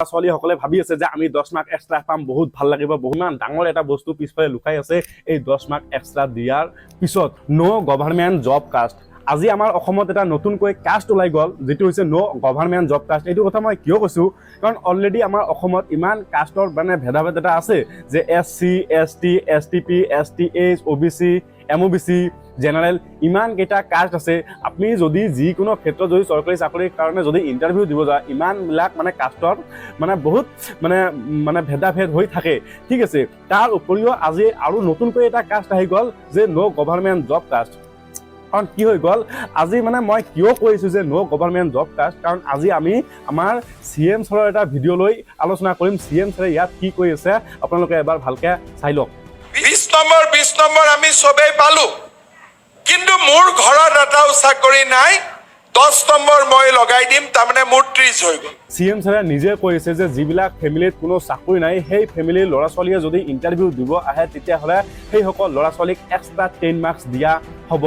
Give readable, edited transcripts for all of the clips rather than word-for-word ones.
ছোৱালীসকলে ভাবি আছে যে আমি 10 মাৰ্ক এক্সট্ৰা পাম, বহুত ভাল লাগিব। বহুত ইমান ডাঙৰ এটা বস্তু পিছফালে লুকাই আছে এই 10 মাৰ্ক এক্সট্ৰা দিয়াৰ পিছত। ন' গভাৰমেণ্ট জব কাষ্ট। আজি আমাৰ অসমত এটা নতুনকৈ কাষ্ট ওলাই গ'ল, যিটো হৈছে ন' গভাৰমেণ্ট জব কাষ্ট। এইটো কথা মই কিয় কৈছোঁ? কাৰণ অলৰেডি আমাৰ অসমত ইমান কাষ্টৰ মানে ভেদাভেদ এটা আছে যে S C, S T, S T P, S T H, O' B C, M O' B C, general, ইমানকেইটা কাষ্ট আছে। আপুনি যদি যিকোনো ক্ষেত্ৰত যদি চৰকাৰী চাকৰিৰ কাৰণে যদি ইণ্টাৰভিউ দিব যায়, ইমানবিলাক মানে কাষ্টৰ মানে বহুত মানে মানে ভেদাভেদ হৈ থাকে, ঠিক আছে। তাৰ উপৰিও আজি আৰু নতুনকৈ এটা কাষ্ট আহি গ'ল যে ন' গভাৰমেণ্ট জব কাষ্ট। কাৰণ কি হৈ গ'ল আজি, মানে মই কিয় কৈছোঁ যে ন' গভাৰমেণ্ট জব কাষ্ট? কাৰণ আজি আমি আমাৰ চি এম ছাৰৰ এটা ভিডিঅ' লৈ আলোচনা কৰিম। চি এম ছাৰে ইয়াত কি কৈ আছে, আপোনালোকে এবাৰ ভালকৈ চাই লওক। 20 নম্বৰ, 20 নম্বৰ আমি চবেই পালো, কিন্তু মোৰ ঘৰত এটাও চাকৰি নাই। 10 নম্বৰ মই লগাই দিম, তাৰমানে মোৰ 30 হৈ গ'ল। চি এম ছাৰে নিজে কৈছে যে যিবিলাক ফেমিলিত কোনো চাকৰি নাই, সেই ফেমিলিৰ ল'ৰা ছোৱালীয়ে যদি ইণ্টাৰভিউ দিব আহে, তেতিয়াহ'লে সেইসকল ল'ৰা ছোৱালীক এক্সট্ৰা 10 মাৰ্কছ দিয়া হ'ব,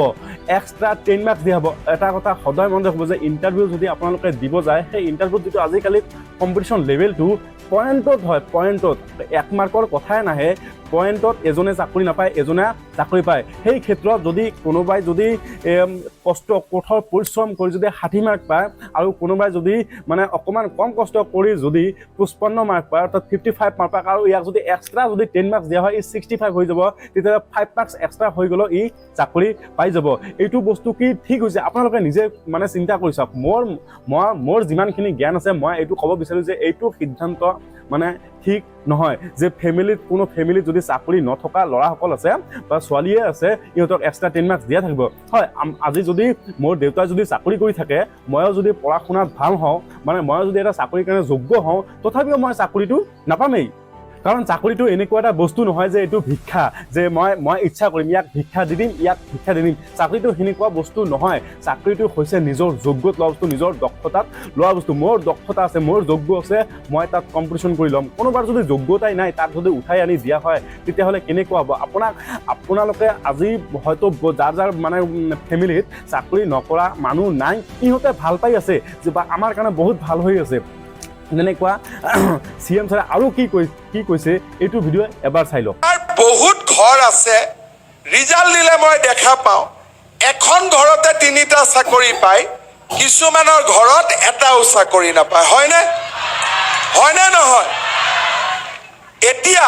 এক্সট্ৰা 10 মাৰ্কছ দিয়া হ'ব। এটা কথা সদায় মনত ৰাখিব যে ইণ্টাৰভিউ যদি আপোনালোকে দিব যায়, সেই ইণ্টাৰভিউত যিটো আজিকালি কম্পিটিশ্যন লেভেলটো পইণ্টত হয়, পইণ্টত এক মাৰ্কৰ কথাই নাহে। পইণ্টত এজনে চাকৰি নাপায়, এজনে চাকৰি পায়। সেই ক্ষেত্ৰত যদি কোনোবাই যদি কষ্ট, কঠোৰ পৰিশ্ৰম কৰি যদি 60 মাৰ্ক পায় আৰু কোনোবাই যদি মানে অকণমান কম কষ্ট কৰি যদি 55 মাৰ্ক পায়, অৰ্থাৎ 55 মাৰ্ক পায়, আৰু ইয়াক যদি এক্সট্ৰা যদি 10 মাৰ্কছ দিয়া হয়, ই 65 হৈ যাব। তেতিয়াহ'লে 5 মাৰ্কছ এক্সট্ৰা হৈ গ'লেও ই চাকৰি পাই যাব। এইটো বস্তু কি ঠিক হৈছে? আপোনালোকে নিজে মানে চিন্তা কৰি চাওক। মোৰ যিমানখিনি জ্ঞান আছে, মই এইটো ক'ব বিচাৰোঁ যে এইটো সিদ্ধান্ত মানে ঠিক নহয় যে ফেমিলিত, কোনো ফেমিলিত যদি চাকৰি নথকা ল'ৰাসকল আছে বা ছোৱালীয়ে আছে, ইহঁতক এক্সট্ৰা 10 মাৰ্কছ দিয়া থাকিব। হয়, আজি যদি মোৰ দেউতাই যদি চাকৰি কৰি থাকে, ময়ো যদি পঢ়া শুনাত ভাল হওঁ, মানে ময়ো যদি এটা চাকৰিৰ কাৰণে যোগ্য হওঁ, তথাপিও মই চাকৰিটো নাপামেই। কাৰণ চাকৰিটো এনেকুৱা এটা বস্তু নহয় যে এইটো ভিক্ষা, যে মই ইচ্ছা কৰিম, ইয়াক ভিক্ষা দি দিম, ইয়াক ভিক্ষা দি দিম। চাকৰিটো সেনেকুৱা বস্তু নহয়। চাকৰিটো হৈছে নিজৰ যোগ্যত লোৱা বস্তু, নিজৰ দক্ষতাত লোৱা বস্তু। মোৰ দক্ষতা আছে, মোৰ যোগ্য আছে, মই তাত কম্পিটিশ্যন কৰি ল'ম। কোনোবাৰ যদি যোগ্যতাই নাই, তাক যদি উঠাই আনি দিয়া হয়, তেতিয়াহ'লে কেনেকুৱা হ'ব? আপোনালোকে আজি হয়তো যাৰ যাৰ মানে ফেমিলিত চাকৰি নকৰা মানুহ নাই, ইহঁতে ভাল পাই আছে যে বা আমাৰ কাৰণে বহুত ভাল হৈ আছে। যেনেকুৱা চি এম ছাৰে আৰু কি কৈছে, এইটো ভিডিঅ' এবাৰ চাই লওক। আমাৰ বহুত ঘৰ আছে, ৰিজাল্ট দিলে মই দেখা পাওঁ, এখন ঘৰতে তিনিটা চাকৰি পায়, কিছুমানৰ ঘৰত এটাও চাকৰি নাপায়। হয়নে? হয়নে নহয়? এতিয়া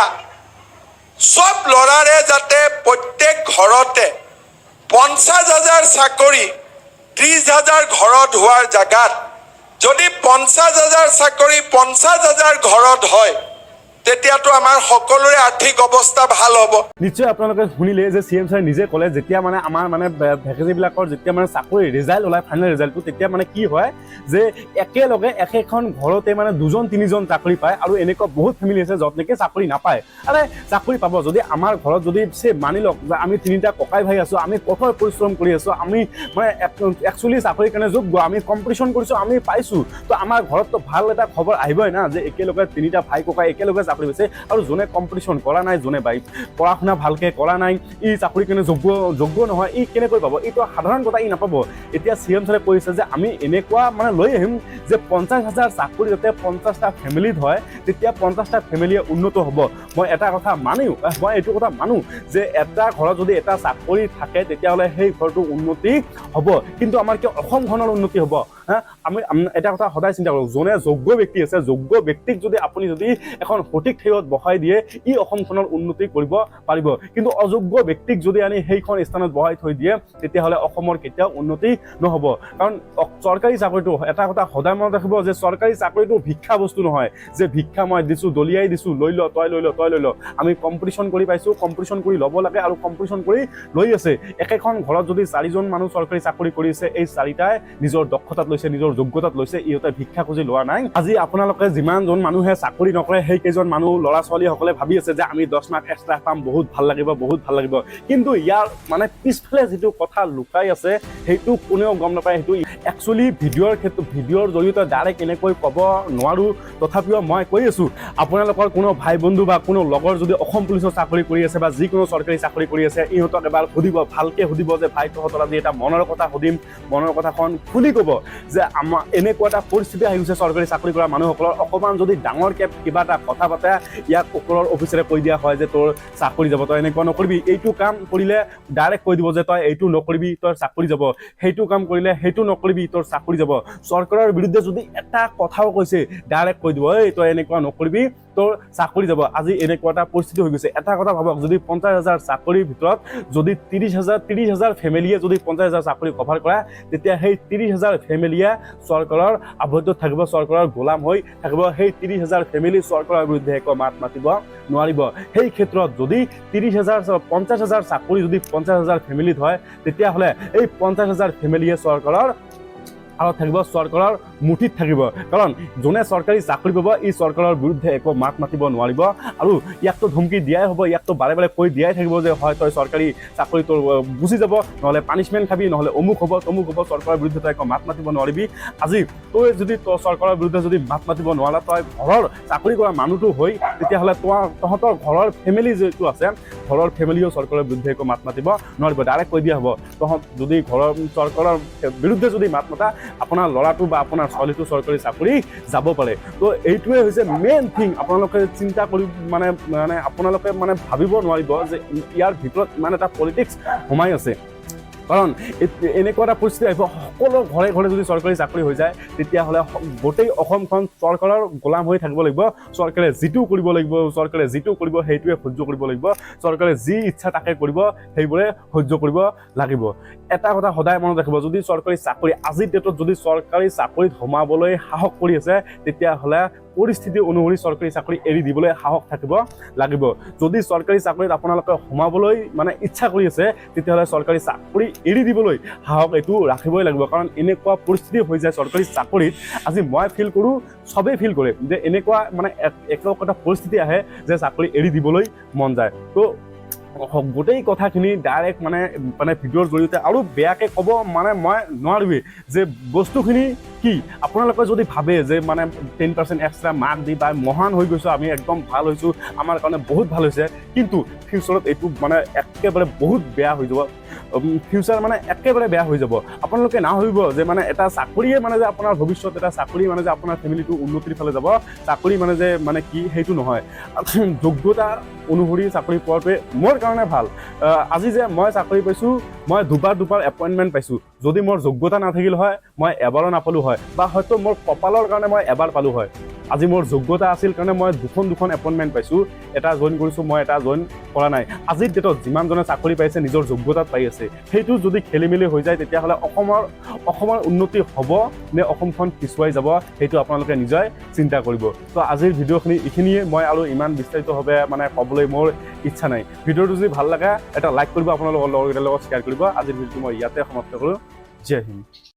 চব ল'ৰাৰে যাতে প্ৰত্যেক ঘৰতে 50,000 চাকৰি, 30,000 ঘৰত হোৱাৰ জেগাত যদি 50,000 চাকৰি 50,000 ঘৰত হয়, তেতিয়াতো আমাৰ সকলোৰে আৰ্থিক অৱস্থা ভাল হ'ব। নিশ্চয় আপোনালোকে শুনিলে যে চি এম ছাৰে নিজে ক'লে, যেতিয়া মানে আমাৰ মানে ভেকেঞ্চিবিলাকৰ যেতিয়া মানে চাকৰি ৰিজাল্ট ওলায়, ফাইনেল ৰিজাল্টটো, তেতিয়া মানে কি হয় যে একেলগে একেখন ঘৰতে মানে দুজন তিনিজন চাকৰি পায় আৰু এনেকুৱা বহুত ফেমিলি আছে য'ত নেকি চাকৰি নাপায়। আৰে, চাকৰি পাব। যদি আমাৰ ঘৰত যদি চে মানি লওক যে আমি তিনিটা ককাই ভাই আছোঁ, আমি কঠোৰ পৰিশ্ৰম কৰি আছোঁ, আমি মানে একচুৱেলি চাকৰিৰ কাৰণে যোগ্য, আমি কম্পিটিশ্যন কৰিছোঁ, আমি পাইছোঁ, তো আমাৰ ঘৰততো ভাল এটা খবৰ আহিবই না যে একেলগে তিনিটা ভাই ককাই একেলগে চাকৰি পাইছে। আৰু যোনে কম্পিটিশ্যন কৰা নাই, যোনে বাই পঢ়া শুনা ভালকৈ কৰা নাই, ই চাকৰিৰ কাৰণে যোগ্য নহয়, ই কেনেকৈ পাব? এইটো সাধাৰণ কথা, ই নাপাব। এতিয়া চি এম ছাৰে কৈছে যে আমি এনেকুৱা মানে লৈ আহিম যে 50,000 চাকৰি যাতে 50টা ফেমিলিত হয়, তেতিয়া 50টা ফেমিলিয়ে উন্নত হ'ব। মই এটা কথা মানিও, মই এইটো কথা মানো যে এটা ঘৰত যদি এটা চাকৰি থাকে, তেতিয়াহ'লে সেই ঘৰটো উন্নতি হ'ব। কিন্তু আমাৰ কিয় অসমখনৰ উন্নতি হ'ব? হা, আমি এটা কথা সদায় চিন্তা কৰোঁ, যোনে যোগ্য ব্যক্তি আছে, যোগ্য ব্যক্তিক যদি আপুনি যদি এখন সঠিক ঠাইত বহাই দিয়ে, ই অসমখনৰ উন্নতি কৰিব পাৰিব। কিন্তু অযোগ্য ব্যক্তিক যদি আনি সেইখন স্থানত বহাই থৈ দিয়ে, তেতিয়াহ'লে অসমৰ কেতিয়াও উন্নতি নহ'ব। কাৰণ চৰকাৰী চাকৰিটো, এটা কথা সদায় মনত ৰাখিব যে চৰকাৰী চাকৰিটো ভিক্ষা বস্তু নহয় যে ভিক্ষা মই দিছোঁ, দলিয়াই দিছোঁ, লৈ ল তই, লৈ ল তই, লৈ ল। আমি কম্পিটিশ্যন কৰি পাইছোঁ, কম্পিটিশ্যন কৰি ল'ব লাগে আৰু কম্পিটিশ্যন কৰি লৈ আছে। একেখন ঘৰত যদি চাৰিজন মানুহ চৰকাৰী চাকৰি কৰিছে, এই চাৰিটাই নিজৰ দক্ষতাত লৈছে, নিজৰ যোগ্যতাত লৈছে, ইহঁতে ভিক্ষা খুজি লোৱা নাই। আজি আপোনালোকে যিমানজন মানুহে চাকৰি নকৰে, সেইকেইজন মানুহ ল'ৰা ছোৱালীসকলে ভাবি আছে যে আমি 10 মাৰ্ক এক্সট্ৰা পাম, বহুত ভাল লাগিব, বহুত ভাল লাগিব। কিন্তু ইয়াৰ মানে পিছফালে যিটো কথা লুকাই আছে, সেইটো কোনেও গম নাপায়। সেইটো একচুৱেলি ভিডিঅ'ৰ ক্ষেত্ৰত, ভিডিঅ'ৰ জৰিয়তে ডাইৰেক্ট এনেকৈ ক'ব নোৱাৰোঁ। তথাপিও মই কৈ আছোঁ, আপোনালোকৰ কোনো ভাই বন্ধু বা কোনো লগৰ যদি অসম পুলিচৰ চাকৰি কৰি আছে বা যিকোনো চৰকাৰী চাকৰি কৰি আছে, ইহঁতক এবাৰ সুধিব, ভালকৈ সুধিব যে ভাই, তহঁতৰ আজি এটা মনৰ কথা সুধিম। মনৰ কথাখন খুলি ক'ব। যে আমাৰ এনেকুৱা এটা পৰিস্থিতি আহি গৈছে, চৰকাৰী চাকৰি কৰা মানুহসকলৰ অকণমান যদি ডাঙৰকৈ কিবা এটা কথা পাতে, ইয়াক ওপৰৰ অফিচাৰে কৈ দিয়া হয় যে তোৰ চাকৰি যাব, তই এনেকুৱা নকৰিবি। এইটো কাম কৰিলে ডাইৰেক্ট কৈ দিব যে তই এইটো নকৰিবি, তোৰ চাকৰি যাব। সেইটো কাম কৰিলে সেইটো নকৰিবি, তোৰ চাকৰি যাব। চৰকাৰৰ বিৰুদ্ধে যদি এটা কথাও কৈছে, ডাইৰেক্ট কৈ দিব, এই তই এনেকুৱা নকৰিবি, তোৰ চাকৰি যাব। আজি এনেকুৱা এটা পৰিস্থিতি হৈ গৈছে। এটা কথা ভাবক, যদি 50,000 চাকৰিৰ ভিতৰত যদি 30,000 ফেমিলিয়ে যদি 50,000 চাকৰি কভাৰ কৰে, তেতিয়া সেই 30,000 ফেমিলিয়ে চৰকাৰৰ আবদ্ধত থাকিব, চৰকাৰৰ গোলাম হৈ থাকিব। সেই 30,000 ফেমিলি চৰকাৰৰ বিৰুদ্ধে একো মাত মাতিব নোৱাৰিব। সেই ক্ষেত্ৰত যদি 30,000, 50,000 চাকৰি যদি 50,000 ফেমিলিত হয়, তেতিয়াহ'লে এই 50,000 ফেমিলিয়ে চৰকাৰৰ আঁৰত থাকিব, চৰকাৰৰ মুঠিত থাকিব। কাৰণ যোনে চৰকাৰী চাকৰি পাব, ই চৰকাৰৰ বিৰুদ্ধে একো মাত মাতিব নোৱাৰিব। আৰু ইয়াকতো ধমকি দিয়াই হ'ব, ইয়াকতো বাৰে বাৰে কৈ দিয়াই থাকিব যে হয় তই চৰকাৰী চাকৰি তোৰ গুচি যাব, নহ'লে পানিছমেণ্ট খাবি, নহ'লে অমুক হ'ব, তমুক হ'ব, চৰকাৰৰ বিৰুদ্ধে তই একো মাত মাতিব নোৱাৰিবি। আজি তই যদি তই চৰকাৰৰ বিৰুদ্ধে যদি মাত মাতিব নোৱাৰা, তই ঘৰৰ চাকৰি কৰা মানুহটো হৈ, তেতিয়াহ'লে তোমাৰ তহঁতৰ ঘৰৰ ফেমিলি যিটো আছে, ঘৰৰ ফেমিলিও চৰকাৰৰ বিৰুদ্ধে একো মাত মাতিব নোৱাৰিব। ডাইৰেক্ট কৈ দিয়া হ'ব, তহঁত যদি ঘৰৰ চৰকাৰৰ বিৰুদ্ধে যদি মাত মাতা, আপোনাৰ ল'ৰাটো বা আপোনাৰ ছোৱালীটো চৰকাৰী চাকৰি যাব পাৰে। তো এইটোৱে হৈছে মেইন থিং। আপোনালোকে চিন্তা কৰি মানে মানে আপোনালোকে মানে ভাবিব নোৱাৰিব যে ইয়াৰ ভিতৰত ইমান এটা পলিটিক্স সোমাই আছে। কাৰণ এনেকুৱা এটা পৰিস্থিতি আহিব, সকলো ঘৰে ঘৰে যদি চৰকাৰী চাকৰি হৈ যায়, তেতিয়াহ'লে গোটেই অসমখন চৰকাৰৰ গোলাম হৈ থাকিব লাগিব। চৰকাৰে যিটো কৰিব লাগিব, চৰকাৰে যিটো কৰিব সেইটোৱে সহ্য কৰিব লাগিব। চৰকাৰে যি ইচ্ছা তাকে কৰিব, সেইবোৰে সহ্য কৰিব লাগিব। এটা কথা সদায় মনত ৰাখিব, যদি চৰকাৰী চাকৰি আজিৰ ডেটত যদি চৰকাৰী চাকৰিত সোমাবলৈ সাহস কৰি আছে, তেতিয়াহ'লে পৰিস্থিতি অনুসৰি চৰকাৰী চাকৰি এৰি দিবলৈ সাহস থাকিব লাগিব। যদি চৰকাৰী চাকৰিত আপোনালোকে সোমাবলৈ মানে ইচ্ছা কৰি আছে, তেতিয়াহ'লে চৰকাৰী চাকৰি এৰি দিবলৈ সাহস এইটো ৰাখিবই লাগিব। কাৰণ এনেকুৱা পৰিস্থিতি হৈ যায় চৰকাৰী চাকৰিত, আজি মই ফিল কৰোঁ, চবেই ফিল কৰে যে এনেকুৱা মানে একো এটা পৰিস্থিতি আহে যে চাকৰি এৰি দিবলৈ মন যায়। তো গোটেই কথাখিনি ডাইৰেক্ট মানে মানে ভিডিঅ'ৰ জৰিয়তে আৰু বেয়াকৈ ক'ব মানে মই নোৱাৰিমেই যে বস্তুখিনি কি। আপোনালোকে যদি ভাবে যে মানে 10% এক্সট্ৰা মাৰ্ক দি বা মহান হৈ গৈছোঁ, আমি একদম ভাল হৈছোঁ, আমাৰ কাৰণে বহুত ভাল হৈছে, কিন্তু ফিউচাৰত এইটো মানে একেবাৰে বহুত বেয়া হৈ যাব। ফিউচাৰ মানে একেবাৰে বেয়া হৈ যাব। আপোনালোকে নাভাবিব যে মানে এটা চাকৰিয়ে মানে যে আপোনাৰ ভৱিষ্যত, এটা চাকৰি মানে যে আপোনাৰ ফেমিলিটো উন্নতিৰ ফালে যাব, চাকৰি মানে যে মানে কি, সেইটো নহয়। যোগ্যতা অনুসৰি চাকৰি পোৱাটোৱে মোৰ কাৰণে ভাল। আজি যে মই চাকৰি পাইছোঁ, মই দুবাৰ দুবাৰ এপইণ্টমেণ্ট পাইছোঁ। যদি মোৰ যোগ্যতা নাথাকিল হয়, মই এবাৰো নাপালোঁ হয়, বা হয়তো মোৰ কপালৰ কাৰণে মই এবাৰ পালোঁ হয়। আজি মোৰ যোগ্যতা আছিল কাৰণে মই দুখন দুখন এপইণ্টমেণ্ট পাইছোঁ। এটা জইন কৰিছোঁ মই, এটা জইন কৰা নাই। আজিৰ ডেটত যিমানজনে চাকৰি পাইছে, নিজৰ যোগ্যতাত পাই আছে। সেইটো যদি খেলি মেলি হৈ যায়, তেতিয়াহ'লে অসমৰ উন্নতি হ'ব নে অসমখন পিছুৱাই যাব, সেইটো আপোনালোকে নিজে চিন্তা কৰিব। তো আজিৰ ভিডিঅ'খিনি এইখিনিয়ে। মই আৰু ইমান বিস্তাৰিতভাৱে মানে ক'বলৈ মোৰ ইচ্ছা নাই। ভিডিঅ'টো যদি ভাল লাগে, এটা লাইক কৰিব, আপোনালোকৰ লগৰকেইটাৰ লগত শ্বেয়াৰ কৰিব। আজিৰ ভিডিঅ'টো মই ইয়াতে সমাপ্ত কৰোঁ। জয় হিন্দ।